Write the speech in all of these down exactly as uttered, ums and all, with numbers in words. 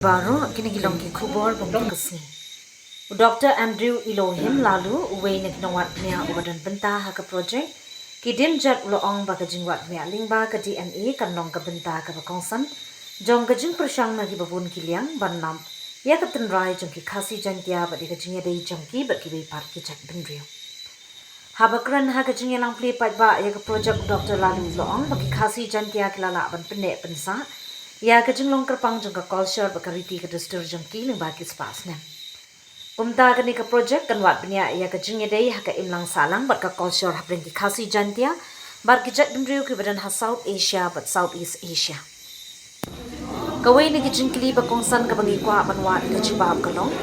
Baroh kine ki long ki khubor ba ngi ka sngi. U Doktor Andrew Elohim Laloo, uwei na ki nongwad bniah uba don bynta ha ka projek ki dienjat, u la ong ba ka jingwad bniah lyngba ka D N A kan long ka bynta kaba kongsan jong ka jingpyrshang na kiba bun ki liang ban nap ïa ka tynrai jong ki Khasi Jaintia bad ïa ka jingïadei jong ki bad kiwei pat ki jaitbynriew. Haba kren ha ka jingïalang plie paidbah ïa ka projek, u Doktor Laloo u la ong ba ki Khasi Jaintia ki la lah ban pynneh pynsah ïa ka jinglong kyrpang jong ka culture bad ka riti ka dustur jong ki lyngba ki spah snem. Kumta kane ka projek kan wad bniah ïa ka jingïadei ha ka imlang sahlang bad ka culture hapdeng ki Khasi Jaintia bad ki jaitbynriew kiba don ha South Asia bad South East Asia. Kawei na ki jingkylli ba kongsan kaba ngi kwah ban wad ïa ka jubab ka long,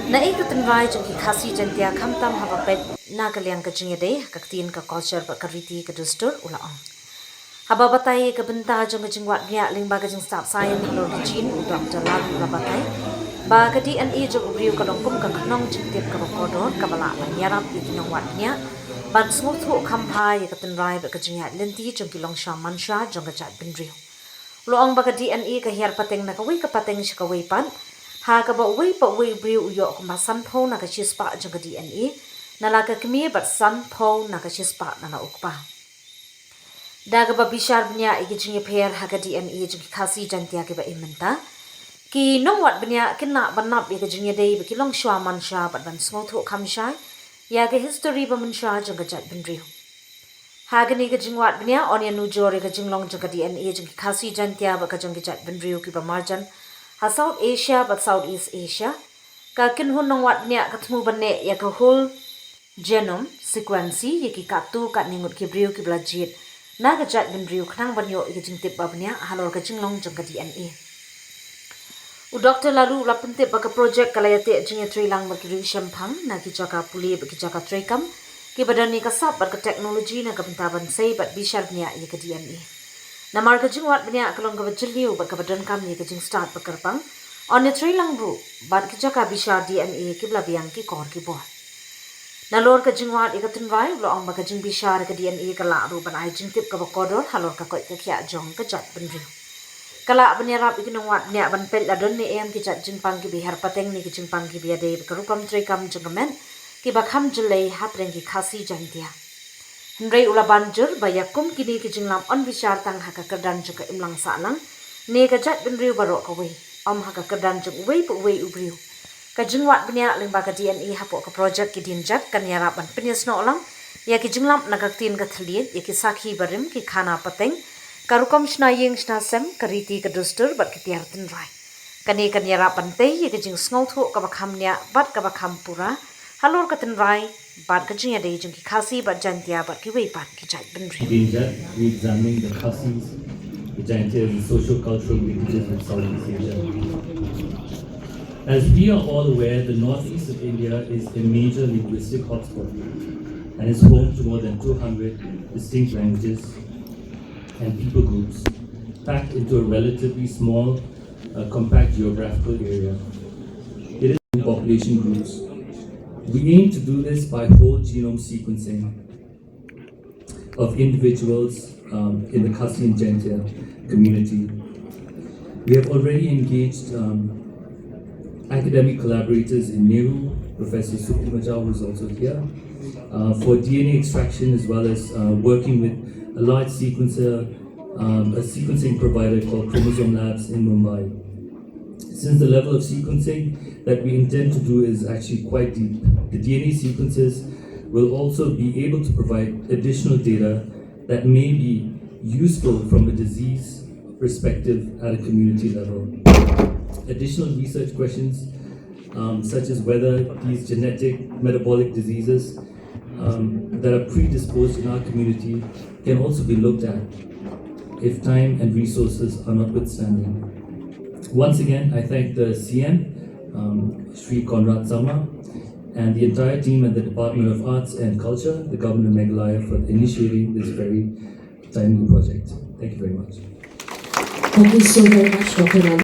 naei ka tynrai jong ki Khasi Jaintia khamtam haba peit na ka liang ka jingïadei ha ka ktien ka culture bad ka riti ka dustur, u la ong. Haba batai ïa ka bynta jong ka jingwad bniah lyngba ka jingstad science halor ka gene, u Doktor Laloo u la batai ba ka D N A jong u briew ka long kum ka khnong jingtip kaba kordor kaba lah ban ïarap ïa ki nongwad bniah ban sngewthuh kham bha ïa ka tynrai bad ka jingïaid lynti jong ki longshaw manshaw jong ka jaitbynriew. U la ong ba ka D N A ka hiar pateng na kawei ka pateng sha kawei pat, ha kaba uwei pa uwei u briew u ïoh kumba sanphew na ka shispah jong ka D N A na la ka kmie bad sanphew na ka shispah na la u kpa. Da kaba bishar bniah ïa ki jingïapher ha ka D N A jong ki Khasi Jaintia kiba im mynta, ki nongwad bniah kin lah ban nap ïa ka jingïadei bad ki longshaw manshaw bad ban sngewthuh kham shai ïa ka history ba mynshaw jong ka jaitbynriew. Ha kane ka jingwad bniah yn ïanujor ïa ka jinglong jong ka D N A jong ki Khasi Jaintia bad ka jong ki jaitbynriew kiba marjan ha South Asia bad South East Asia. Ka kynhun nongwad bniah ka thmu ban neh ïa ka whole genome sequence ïa ki katto katne ngut ki briew kiba la jied na ka jaitbynriew khnang ban ïoh ïa ka jingtip ba bniah halor ka jinglong jong ka D N A. U Doktor Laloo u la pyntip ba ka projek ka la ïateh jingïatreilang bad ki riew shemphang na ki jaka pule bad ki jaka treikam kiba don ïa ka sap bad ka technology na ka bynta ban sei bad bishar bniah ïa ka D N A. Namar ka jingwad bniah ka long kaba jylliew bad kaba donkam ïa ka jingstad ba kyrpang, yn ïatreilang ruh bad ki jaka bishar D N A kiba la biang ki kor ki bor. Nalor ka jingwad ïa ka tynrai, u la ong ba ka jingbishar ka D N A ka lah ruh ban ai jingtip kaba kordor halor ka koit ka khiah jong ka jaitbynriew. Ka lah ban ïarap ïa ki nongwad bniah ban peit la don ne em ki jait jingpang kiba hiar pateng ne ki jingpang kiba ïadei bad ka rukom treikam jong ka met kiba kham jyllei hapdeng ki Khasi Jaintia. Hynrei u la ban jur ba ïa kum kine ki jinglam yn bishar tang ha ka kyrdan jong ka imlang sahlang ne ka jaitbynriew baroh kawei, ym ha ka kyrdan jong uwei pa uwei u briew. Ka jingwad bniah lyngba ka D N A hapoh ka projek ki dienjat kan ïarap ban pynïasnoh lang ïa ki jinglap na ka ktien ka thylliej, ïa ki sakhi barim, ki khana pateng, ka rukom shna ïing shna sem, ka riti ka dustur bad ki tiar tynrai. Kane kan ïarap ban tei ïa ka jingsngewthuh kaba kham bniah bad kaba kham pura halor ka tynrai bad ka jingïadei jong ki Khasi bad Jaintia bad kiwei pat ki jaitbynriew. Dienjat, we examine the Khasis, the Jaintias, and socio-cultural linkages with Southeast Asia. As we are all aware, the northeast of India is a major linguistic hotspot and is home to more than two hundred distinct languages and people groups, packed into a relatively small, uh, compact geographical area. It is in population groups. We aim to do this by whole genome sequencing of individuals, um, in the Khasi and Jaintia community. We have already engaged, um, academic collaborators in NEHU, Professor Suku Majaw, who is also here, uh, for D N A extraction, as well as, uh, working with a large sequencer, um, a sequencing provider called Chromosome Labs in Mumbai. Since the level of sequencing that we intend to do is actually quite deep, the D N A sequences will also be able to provide additional data that may be useful from a disease perspective at a community level. Additional research questions, um, such as whether these genetic metabolic diseases, um, that are predisposed in our community can also be looked at if time and resources are notwithstanding. Once again, I thank the C M, um, Shri Conrad Sangma, and the entire team at the Department of Arts and Culture, the Government of Meghalaya, for initiating this very timely project. Thank you very much. Thank you so very much, Doctor Laloo.